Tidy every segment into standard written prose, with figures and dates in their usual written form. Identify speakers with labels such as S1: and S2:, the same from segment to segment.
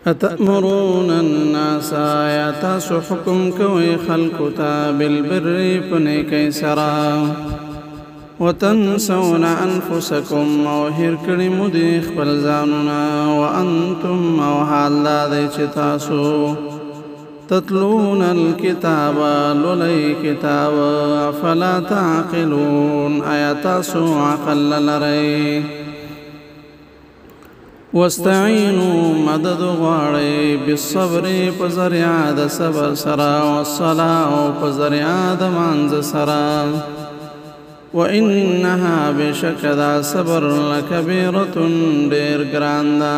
S1: اتأمرون الناس یا تاسو حکم کوئ خلکو ته بالبر په نیکۍ سره، وتنسون انفسکم او هېر کړي مو دي خپل ځانونه، وانتم او حال دا دی چې تاسو تتلون الكتاب لولئ کتاب، افلا تعقلون آیا تاسو عقل لرئ؟ واستعینوا مدد غواړئ بالصبر په ذریعه د صبر سره، والصلاة او په ذریعه د مانځه سره، وإنها بشک دا صبر لکبیرة ډېر ګران ده،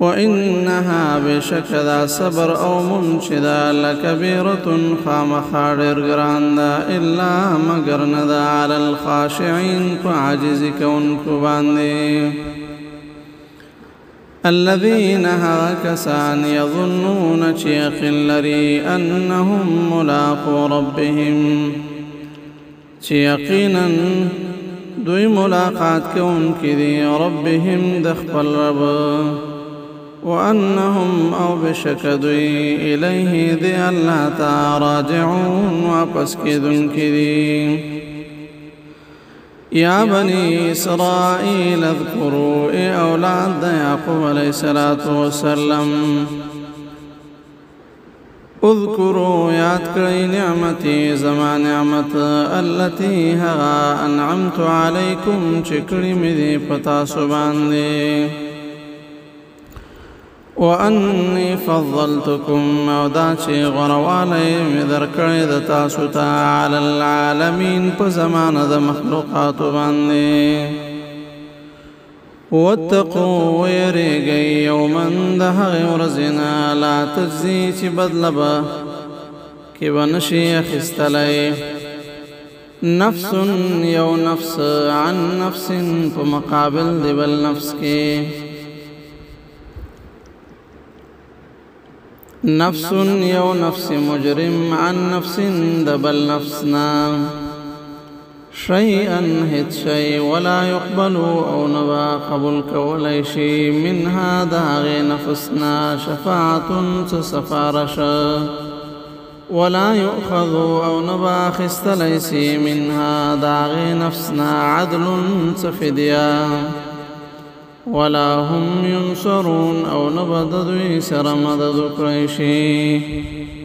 S1: وإنها بشک دا صبر او مونږ چې ده لکبیرة خامخا ډېر ګران ده، الا مګر نه ده علی الخاشعین په عاجزي کوونکو باندې. الذين هغه کسان یظنون چې یقین لري انهم ملاقو ربهم چې یقینا دوی ملاقات کوونکي دي ربهم د خپل رب، وأنهم او بشک دوی الیه دی الله ته راجعون واپس کېدونکي دي. یا بني اسرائیل اذکروا ای اولاد د یعقوب علیه الصلاة والسلام، اذکروا یاد کړئ نعمتي زما نعمت التي هغه انعمت علیکم چې کړي مې دي په تاسو باندې، وأني فضلتكم او دا چې غوروالی مې درکړی د تاسو ته علی العالمین په زمانه د مخلوقاتو باندې. واتقوا ویرېږئ یوما د هغې ورځې نه لا تجزي چې بدله به کې به نه شي اخیستلی نفس یو نفس عن نفس په مقابل د بل نفس کې، نفس یو نفس مجرم عن نفس د بل نفس نه شيئا هیڅ شی، ولا يقبل او نه به قبول کولی شي منها د هغې نفس نه شفاعة څه سفارش، ولا يؤخذ او نه به اخیستلی سي منها د هغې نفس نه عدل څه فدیه، ولا هم ينصرون او نه به د دوی سره مدد وکړی شي.